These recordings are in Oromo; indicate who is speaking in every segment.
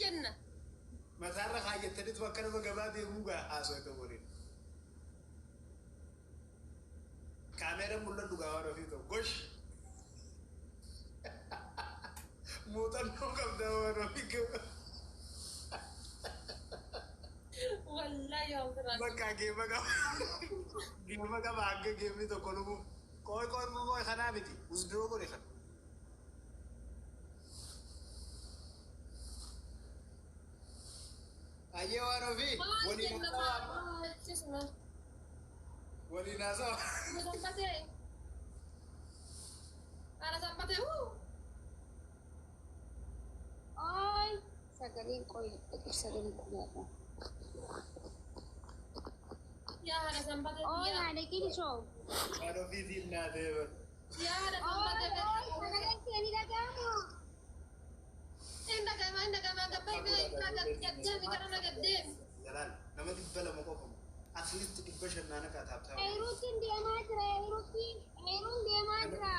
Speaker 1: jenna?
Speaker 2: Mataarra kaayyattanitu akka nama gabaa deemuu gaa haasawaa waliin. Kaameeraan mul'atu gaa waan ofii ta'u. Gosh! Muuxannoo qabdaa waan ofii qabu.
Speaker 1: Wallahi yaa ofirraa.
Speaker 2: Bakka geema qaba. Geema qaba hanga geemni tokko dhumu. Qooy qooy qooy kanaa miti. Usduroo godhe kana. Ayyee waan ofii
Speaker 1: Maal
Speaker 2: waliin
Speaker 1: jenna
Speaker 2: haasawaa.
Speaker 1: maal chisma?
Speaker 2: Waliin haasawaa.
Speaker 1: Ana sanbatee. Ana sanbatee huu.
Speaker 3: Ay, sagaleen qoy sagalee qoyaadha.
Speaker 1: Yaa haadha sanbatee.
Speaker 3: Oy, haadha Qilishoo.
Speaker 2: Waan ofiitiin naa ta'e bara.
Speaker 1: Yaa haadha
Speaker 3: Oy,
Speaker 1: sanbatee.
Speaker 3: oy, sagaleen kee ni dhaga'ama.
Speaker 1: Hin dhaga'ama hin dhaga'ama gabbay gaddeemi gara gaddeemi.
Speaker 2: Jalaal nama 200 qofa. At least 500 naana kaa tap tap.
Speaker 3: Eeruutiin deemaa jira, eeruutiin, eeruun deemaa jira.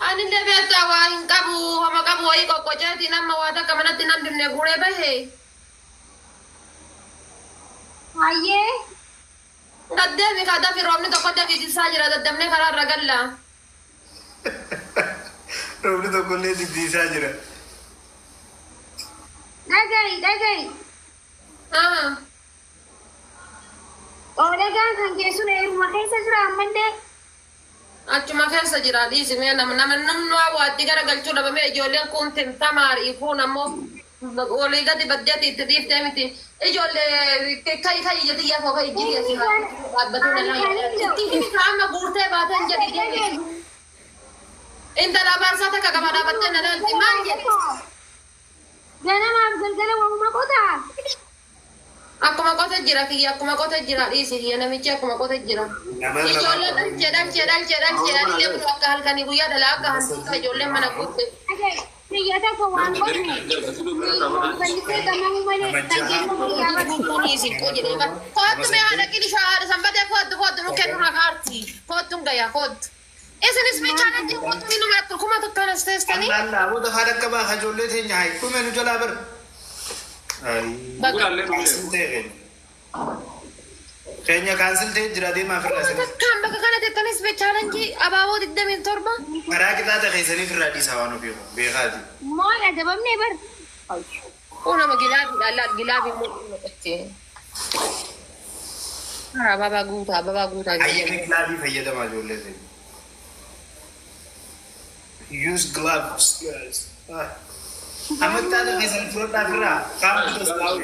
Speaker 1: Ani illee beektaa waa hin qabu homa qabu wayii qoqqoceetiin amma waa takka manatti nan bifne guuree bahe.
Speaker 3: Hayyee.
Speaker 1: Gaddeemi kaa dafi roobni tokko dafi jissaa jira daddabnee karaa irra galla.
Speaker 2: Roobni tokkollee diddiisaa jira.
Speaker 3: Dhaga'i, dhaga'i.
Speaker 1: Ah.
Speaker 3: Oolagaan kan keessun eeruma keessa jira ammallee.
Speaker 1: Achuma keessa jira dhiisi mee nama nama namni waa waatti gara galchuu dhabame ijoolleen kun tamaari kun ammoo walii gadi baddeetti itti dhiiftee miti ijoollee kayi kayi jedhi yaa koo kayi jiri asii dhaabbatee na itti himi amma guurtee baateen jedhi deemi. Intala abaarsaa takka qaba dhaabattee na laalti maal jedhi.
Speaker 3: Ganamaaf galgala waanuma qotaa.
Speaker 1: Akkuma qote jira kiyya akkuma qote jira dhiisi kiyya namichi akkuma qote jira. Ijoollee dhalchee dhalchee dhalchee dhalchee dhalchee kun akka halkanii guyyaa dhalaa akka hantuuta ijoolleen mana guutte.
Speaker 3: Biyya tokko waan qotu. Bal'isee qamamu malee kan kennu guyyaa bakka.
Speaker 1: Kootu mee haadha qilishaa haadha sanbatee kootu kootu nu kennu rakaarti kootu gaya kootu. Isinis mee challenge kootu ni nama 1000 as teessanii.
Speaker 2: Amma namoota haadha akka baa ijoollee teenya hayi dhume nu jalaa bara. Cancel ta'e keenya. Keenya cancel ta'e jira deemaa ofirraa
Speaker 1: Kuma
Speaker 2: isinis.
Speaker 1: tokkaan bakka kana tettanis mee challenge abaaboo 27.
Speaker 2: Karaa qixaaxa keessanii ofirraa dhiisaa waan ofii koo beekaati.
Speaker 3: Maal adabamnee bar.
Speaker 1: Kun nama gilaafiidha laal gilaafii mul'atte. Ababaa guutaa ababaa guutaa.
Speaker 2: Ayyee glove fayyadamaa ijoollee teenya. Use gloves guys. Amma qixaaxa keessanii fudhadhaa ofirraa. Qaamni tasgaa'u.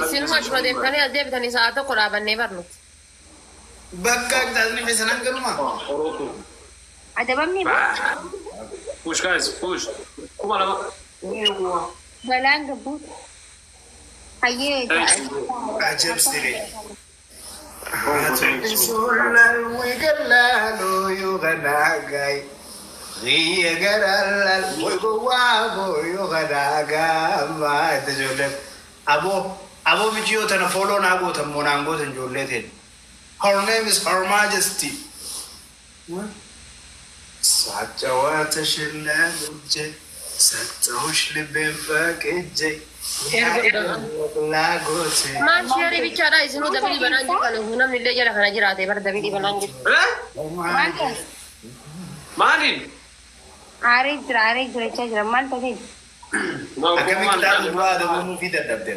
Speaker 1: Isinuma achuma deemtanii as deebitanii sa'a tokko dhaabannee barnuti.
Speaker 2: Bakka qixaaxni keessan hanganuma.
Speaker 3: Adabamnee bar.
Speaker 4: Push guys, push. 2000.
Speaker 3: Balaan gabbuu. Hayyee.
Speaker 4: Thank you.
Speaker 2: Ajab siree.
Speaker 4: Oh, thank you.
Speaker 2: Sulal Aboo aboo michiyoo tana follow naa gootan moo naan gootan ijoollee teenya. Her name is Her Majesty. ሳጫዋተሽን ለምጄ ሰጠሁሽ ልቤን ፈቅጄ ፍላጎቴ
Speaker 1: Maal share bichaadha isinuu double banaan jiru namni illee jala kana jiraate bar double banaan jiru.
Speaker 4: Eh?
Speaker 3: Maal ta'e?
Speaker 4: Maaliin?
Speaker 3: Aaree jira, aaree jira jechaa jira. Maal ta'e?
Speaker 2: Akkamitti kitaabni duraa adabamuu fi dadhabde?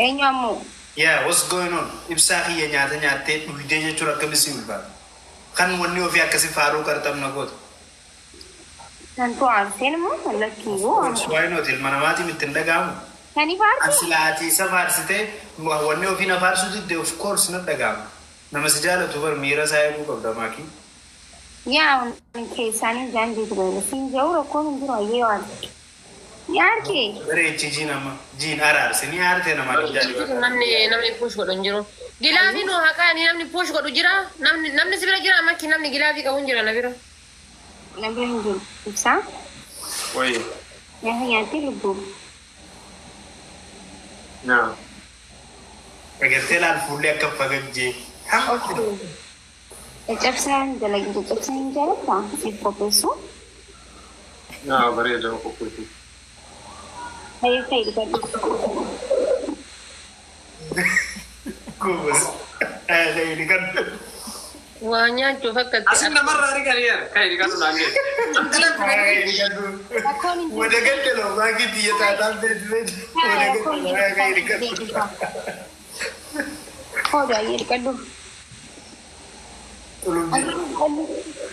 Speaker 3: Eenyu ammoo?
Speaker 2: Yeah, what's going on? Ibsaa kiyya nyaata nyaattee dhugdee jechuun akkamitti si ulfaata? Kan wanni ofii akkasii faaruu qarxamna goota.
Speaker 3: Kan tu aarseen immoo lakkii yoo.
Speaker 2: Why not? Ilma namaatiin ittiin dhaga'amu.
Speaker 3: Kan ifaarse?
Speaker 2: Asilaatii isa faarsitee wanni ofii na faarsuu didde of course na dhaga'ama. Nama si jaalatu bar miira isaa eeguu qabda maakii.
Speaker 3: Yaa keessaanii jaan jiru baay'ee. Siin jiru rakkoon hin jiru ayyee waan. Yaarkee.
Speaker 2: Bareechi jiin amma jiin araarse ni aarte namaa ni jaalatu.
Speaker 1: Namni push godhu hin jiru. Glove nu haa kaa'anii namni push godhu jira. Namni si bira jira makki namni glove qabu hin jira na bira.
Speaker 3: Na bira hin jiru. Ibsaa.
Speaker 4: Wayi.
Speaker 3: Nyaata nyaattee lubbuu.
Speaker 4: Naa.
Speaker 2: Agartee laal fuullee akka fagajjee.
Speaker 3: Caccabsaan dalagi caccabsaan hin jaalattaa? Siif qopheessu.
Speaker 4: Naa bareeda qopheessu.
Speaker 3: Ayyee ta'e dhiqadhu.
Speaker 2: Goobas. Ayyaana kan.
Speaker 1: Waa nyaachuuf akka
Speaker 4: Asin namarraa riqanii kan dhiqatu naan jedhe.
Speaker 3: Rakkoon hin jiru.
Speaker 2: ወደ ገደለው ማግኘት እየጣጣም ቤት ቤት ወደ ገደለው።
Speaker 3: Hooda ayyee dhiqadhu.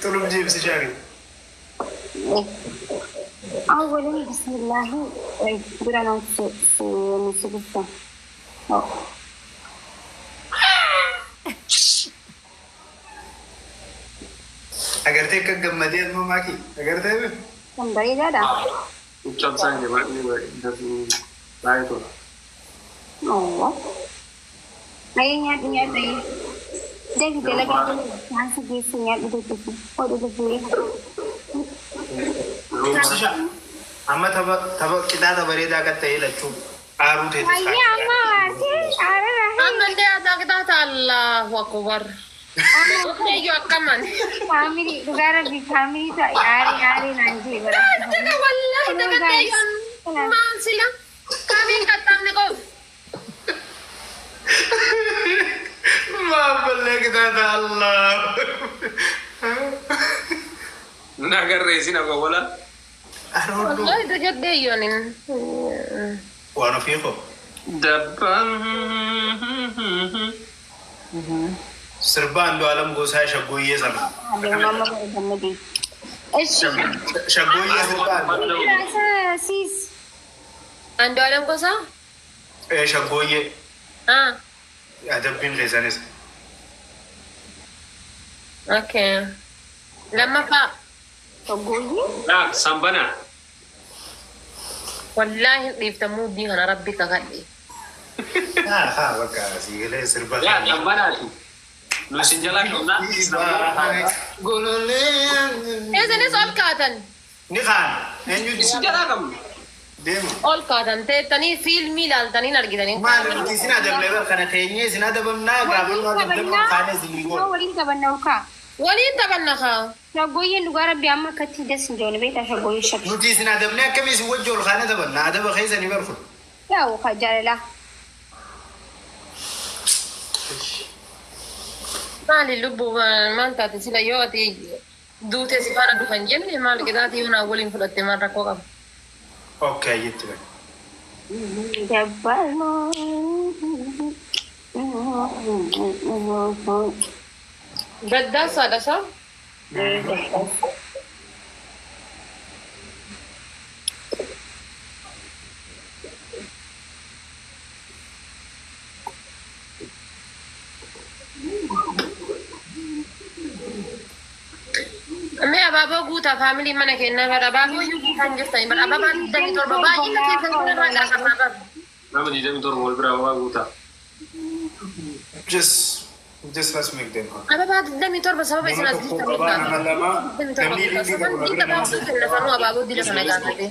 Speaker 2: ጥሉም ጂብስ ሻሪ
Speaker 3: أولا بسم الله درنا نسبته.
Speaker 2: Agartee akka gammadee amma maaki agartee
Speaker 3: Kan bareedaadha.
Speaker 4: Cabsaan jedhe baay'ee tola.
Speaker 3: Oo. Ayyee nyaadhu nyaadhu ayyee. Dafi dalagaa saansi geessu nyaadhu daddafi. Hodhu daddafi.
Speaker 2: Ibsisha amma tapha tapha qixaaxa bareedaa akka ta'e lachuu aaruu ta'e.
Speaker 3: Ayyee amma waatee aarara.
Speaker 1: Ammallee aadaa qixaaxa Allahu akbar. Iyyuu akkaman.
Speaker 3: Faamilii dhugaa rabbi faamilii ta'e aarii aarii naan jee bara.
Speaker 1: Daga wallahi daga ta'e maan sila. Kamiin qaxxaamne qof.
Speaker 2: Maammallee qixaaxa Allah.
Speaker 4: Nagarree isin awwala.
Speaker 2: Aroodhu.
Speaker 1: Wallahi daga ta'e
Speaker 2: Waan ofii koo.
Speaker 4: Dabbaan.
Speaker 2: Sirba Andu'aalam Gosaa shaggooyyee sana.
Speaker 3: Mama gammadee. Ishi.
Speaker 2: Shaggooyyee sirba
Speaker 3: Siis.
Speaker 1: Andu'aalam Gosaa?
Speaker 2: Shaggooyyee.
Speaker 1: Ah,
Speaker 2: Adabbiin keessanis.
Speaker 1: okay. Lammaffaa.
Speaker 3: Shaggooyyee.
Speaker 4: Laa sambana.
Speaker 1: Wallaahi dhiiftamuu dii kana rabbi kakadhe.
Speaker 2: Haa haa bakka asii galee sirba.
Speaker 4: Yaa sambanaati. Nu isin jalaa qabnaa.
Speaker 2: Golollee.
Speaker 1: Isinis ol kaatan.
Speaker 2: Ni kaan. Eenyu
Speaker 4: Isin jalaa qabna.
Speaker 2: deema.
Speaker 1: Ol kaatan teettanii fiilmii ilaaltanii argitanii.
Speaker 2: Maali nuti isin adabne bar kana teenyee isin adabamnaa gaafa nu adabdan ol kaanee isin
Speaker 3: Yoo
Speaker 2: goona.
Speaker 3: waliin taphanna ol kaa.
Speaker 1: Waliin taphanna kaa.
Speaker 3: Shaggooyyeen dhugaa rabbi amma akkatti das hin joone beektaa shaggooyyee shakki.
Speaker 2: Nuti isin adabnee akkamii isin wajji ol kaanee taphanna adaba keessanii barfu.
Speaker 3: Yaa kaa jaalalaa.
Speaker 1: Maali lubbuu maal taate sila yoo ati duute si faana dhufan jenne maal qixaatii yoo waliin fudhatte maal rakkoo qaba.
Speaker 2: Okay jetti bari.
Speaker 3: Dabbaloo.
Speaker 1: Gaddaasaadha isaa. Mee abaaboo guutaa faamilii mana kennaa bara abaaboo iyyuu guutaan jirtanii bara abaabaa 27 baay'ina keessan kanarraa gaafataa bara.
Speaker 4: Nama 27 wal biraa waa guutaa.
Speaker 2: Just let's make them happy.
Speaker 1: Abaabaa 27 sababa isin as
Speaker 2: Nama tokko
Speaker 1: jirtaniif
Speaker 2: qabaa nama lama
Speaker 1: 27
Speaker 2: namni
Speaker 1: guutaa
Speaker 2: ilmi
Speaker 1: saban
Speaker 2: qabu
Speaker 1: dinta
Speaker 2: nama
Speaker 1: baasuu kennafanuu abaaboo dila sana gaafate.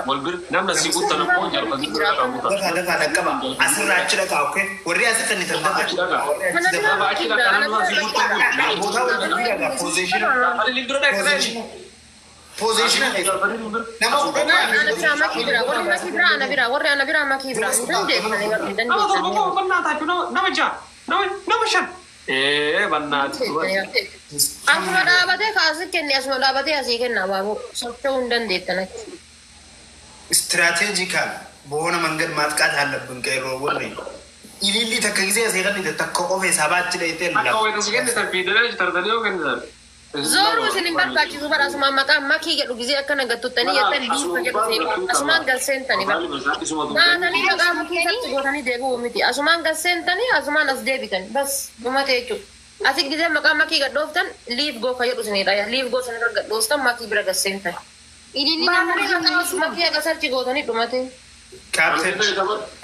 Speaker 4: Wal bira namni asii guutan ammoo jalqabni bira qabu.
Speaker 2: Dafaa dafaa dhaqqaba. Asirraa achi dhaqaa okay? Warri asii kan itti dafaa.
Speaker 4: Achi dhaqaa.
Speaker 1: Kana bira
Speaker 4: Nama achi dhaqaa nama asii guutan.
Speaker 2: Bootaa wal jijjiiraadha. Position.
Speaker 4: Ani dura dhaqaa.
Speaker 2: Position. Nama kudhan.
Speaker 1: Ana biraa makii biraa warri makii biraa ana biraa warri ana biraa makii biraa hin dandeessanii warri hin
Speaker 4: Nama torba
Speaker 1: dandeessanii.
Speaker 4: qofa bannaata nama ja'a nama shan. Ee bannaati.
Speaker 1: Asuma dhaabatee kaasii kenne asuma dhaabatee asii kenna abaaboo socho'uu hin dandeettan achi.
Speaker 2: Strategical በሆነ መንገድ ማጥቃት አለብን። ቀይሮ ወሬ ኢሊሊ ተከ ጊዜ ሰይቀን ተከ ቆፌ ሳባች ላይ ጤላ
Speaker 4: Akka wayita si kennitan fiidanii tartanii yoo kennitan.
Speaker 1: Zooruu isin hin barbaachisu bara asumaan maqaa makii jedhu gisee akkana gattuttanii jettan liifa jedhu seenu asumaan galseentanii bara. Naatanii maqaa makii isatti gootanii deebi'uu miti asumaan galseentanii asumaan as deebitan bas dhumate jechuudha. Asi gisee maqaa makii gadhooftan liif goo ka jedhu isinidha liif goo sanirra gadhooftan makii bira galseentan.
Speaker 3: Ililli nama
Speaker 1: Baatanii maqaa makii akka sarchi gootanii dhumate.
Speaker 2: Captain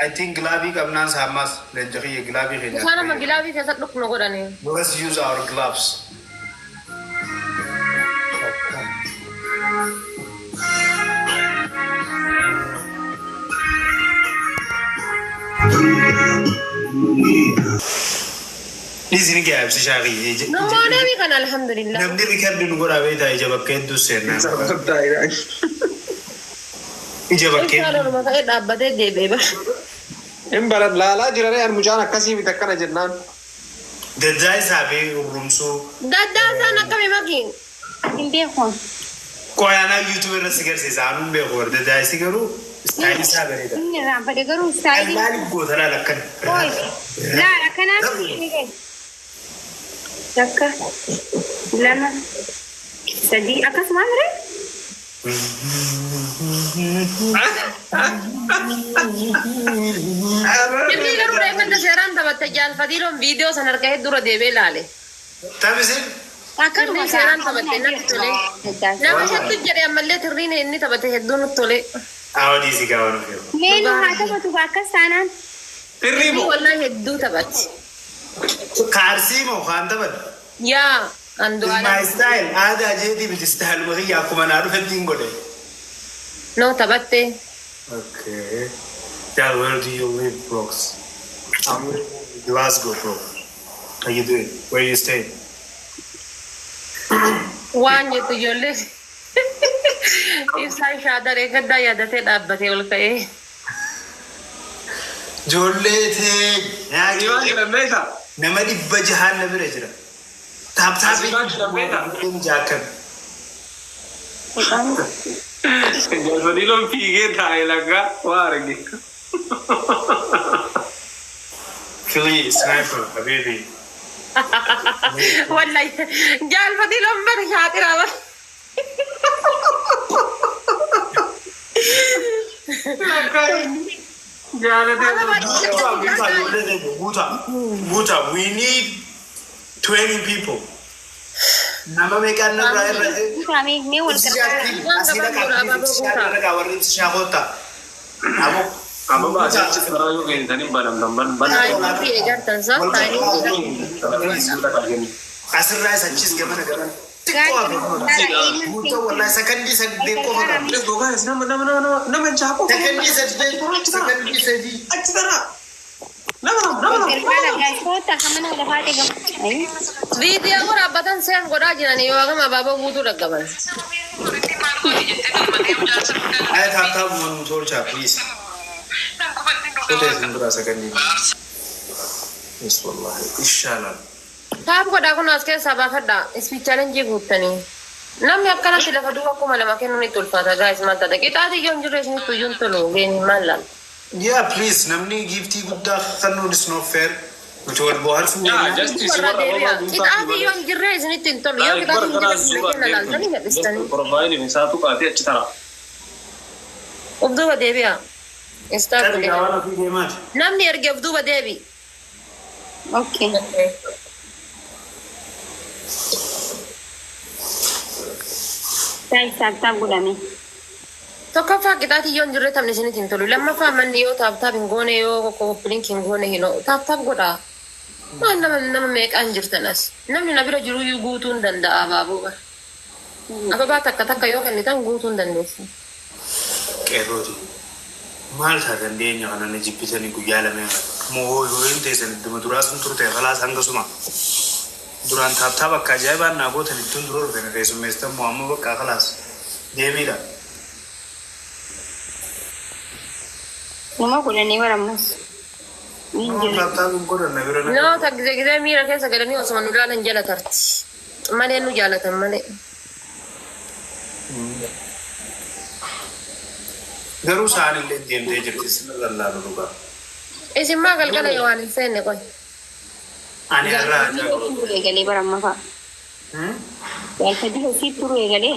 Speaker 2: I think glove qabnaan saammas leenca kiyya glove keenya.
Speaker 1: Isaan amma gilaabii keessatti dhukna godhanii.
Speaker 2: Let's use our gloves. Dhiisni kee ibsishaa kiyya.
Speaker 1: Namoonni kan alhamdulillah.
Speaker 2: Namni record nu godhaa beektaa ija bakka hedduu seenaa. Ija bakkee.
Speaker 1: Ibsaan orma ka'ee dhaabbatee deebi'ee bara.
Speaker 4: Hin baran laalaa jiranii an mucaan akkasii miti akkana jennaan.
Speaker 2: Daddaa isaa fi hurrumsuu.
Speaker 1: Daddaasaan akkami makiin?
Speaker 3: Hin beeku.
Speaker 2: Qoyaanaa YouTube irratti si garsiisa. Anuun beeku warra daddaa isi garuu istaayilii isaa bareeda.
Speaker 3: Inni irraanfadhe garuu istaayilii.
Speaker 2: Maaliif goota laala akkana?
Speaker 3: Oi, laala kanaaf takka, lama, sadii akkasuma ture.
Speaker 1: Inni garuu reeffanta seeraan taphatte jaalfatiiloon viidiyoo san harka hedduu irra deebi'ee ilaale.
Speaker 2: Taphisiin
Speaker 1: Akkanuma seeraan taphatte natti tole. Nama hedduu jedhe ammallee tirriin inni taphate hedduu nutti tole.
Speaker 2: Awwadii si gaafa nuuf yeroo.
Speaker 3: Mee nu haa taphatu akkas taanaan.
Speaker 4: Tirrii moo?
Speaker 1: Wallahi hedduu taphatti.
Speaker 2: Kaarsii moo kaan taphatu?
Speaker 1: Yaa
Speaker 2: My
Speaker 1: Andu'aalam.
Speaker 2: style aadaa jeetii miti style kiyya akkuma naa dhufetti hin godhe.
Speaker 1: No taphatte.
Speaker 2: Okay. Yeah, where do you live, Brooks? I'm in Glasgow, bro. How you doing? Where you stay?
Speaker 1: Waan jettu ijoollee. Ibsaan shaadaree gaddaa yaadatee dhaabbatee ol ka'ee.
Speaker 2: Ijoollee tee
Speaker 4: Asii jedhan beektaa?
Speaker 2: nama 600 na bira jira. Tap
Speaker 4: Asii maal jedhan beektaa?
Speaker 2: Jaakkan.
Speaker 4: Jaalfatiiloon fiigee taa'e lakkaa waa arge.
Speaker 2: Philly sniper, habibi.
Speaker 1: Wallahi jaalfatiiloon bara shaaxiraa bara.
Speaker 4: Jaalatee.
Speaker 2: Guuta, guuta. We need 20 people. Nama meeqaan narraa irra
Speaker 3: Guutamee mee wal gargaara.
Speaker 2: Asii warri ibsishaa koottaa.
Speaker 4: Amma baasee achi karaa yoo geessanii banamtan ban ban.
Speaker 1: Taayimii eegartan saa taayimii.
Speaker 2: Asirraa isa achis gamana gamana. Xiqqoo hafe. Guutaa wallahi sakandii 8 qofa qaba.
Speaker 4: Let's go guys. Nama nama nama nama nama jaha qofa.
Speaker 2: Sakandii 8, sakandii 3.
Speaker 4: Achi taraa. Nama nama nama nama.
Speaker 3: Gargaara guys koota hamana lafaa deegama.
Speaker 1: Viidiyoo waraabbatan seen godhaa jiran yoo hagam abaaboo guutuu dhaggaban.
Speaker 2: Ay tap tap nu tolchaa please. Kotee isin biraa sakandii. Yes wallahi inshallah.
Speaker 1: Tap godhaa kun as keessaa baafadhaa. Speed challenge guuttanii. Namni akkanatti lafa duwwaa 2000 kennuun itti ulfaata guys maal taata qixaati iyyoo hin jirre isinitti iyyuu hin tolu geeni maal laal.
Speaker 2: Yeah please namni giftii guddaa kennuun is not fair. Nuti wal bohaarsuu
Speaker 4: Yaa
Speaker 2: wayyaa.
Speaker 4: just isi
Speaker 1: Warra
Speaker 4: warra
Speaker 1: deebi'a.
Speaker 4: warra
Speaker 1: Qixaati iyyoo hin jirre isinitti hin tolu yoo qixaati hin jirre isin kenna laaltanii gadhistanii.
Speaker 4: Profile isaatu qaatee achi taraa.
Speaker 1: Of duuba deebi'a. Start
Speaker 2: Taphni
Speaker 1: godhe.
Speaker 2: waan ofii deemaati.
Speaker 1: Namni erge of duuba deebi.
Speaker 3: Okay. Guys tap tap godhame.
Speaker 1: Tokkoffaa qixaati yoo hin jirre taphni isinitti hin tolu. Lammaffaa manni yoo tap tap hin goone yoo copy link hin goone hin tap tap godhaa. Maal nama nama meeqaan jirtan as. Namni na bira jiruyyuu guutuu hin danda'a abaaboo bara. Ababaa takka takka yoo kennitan guutuu hin dandeessu.
Speaker 2: Qeerrooti. Maal taatan dhiyeenya kana na jibbitanii guyyaa lameen moo yoo hin teessan idduma duraa sun turte khalaas hanga suma. Duraan tap tap akka ajaa'ibaan naa gootan ittuun dura dhufe na keessummeessitan moo amma bakka khalaas deemiidha.
Speaker 3: Nama godhanii barammas. Hin jiru.
Speaker 2: Tap tap hin godhan na bira na.
Speaker 1: Namoota gizee gizee miira keessa galanii osuma nu ilaalan jala tarti. Malee nu jaalatan malee.
Speaker 2: Garuu sa'aan illee deemtee jirti sirna lallaalu dhugaa.
Speaker 1: Isin maa galgala yoo waan hin seenne qoy.
Speaker 2: Ani har'a
Speaker 3: Turu eegalee baramma fa'a. Jaalfadii hojii turu eegalee.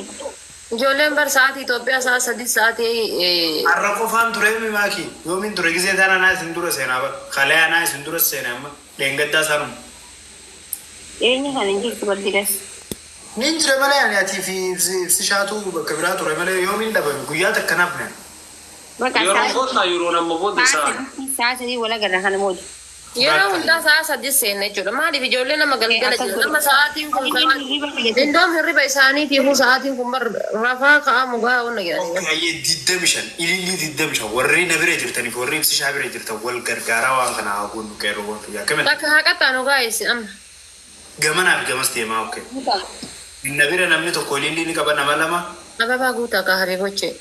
Speaker 1: Ijoolleen bar sa'aatii Itoophiyaa sa'a 3 sa'aatii
Speaker 2: Har'a qofaan ture mimaaki yoomiin ture gisee taana anaa isin dura seenaa bara kalee anaa isin dura seenaa amma leengaddaa sanuma.
Speaker 3: Eenyu kan hin jirtu baldiras.
Speaker 2: Nin jira malee ani atii fi ibsishaatu bakka biraa ture malee yoomiin dhabame guyyaa takka nafne.
Speaker 3: Bakka
Speaker 4: Yeroo booda yeroo nama booda isaa.
Speaker 3: sa'a 3 wal agarra kana booda.
Speaker 1: Yeroo hundaa sa'a 3 seenna jechuudha. Maaliif ijoollee nama galgala jiru. Nama sa'aatiin kun sa'aatii. Indoom hirriba isaaniitiifuu sa'aatiin kun bar rafaa ka'amu gahaa onna jedhanii.
Speaker 2: Ayyee 25 ilillii 25 warri na bira jirtaniif warri ibsishaa bira jirtan wal gargaaraa waan kana haa goonu qeerroowwan fayyaa akkamiin
Speaker 1: Bakka haa qaxxaanu gaa'es amma.
Speaker 2: gamanaaf gamas deemaa okay. Na bira namni tokko ilillii ni qaba nama lama.
Speaker 1: Ababaa guutaa kaa habiibochee.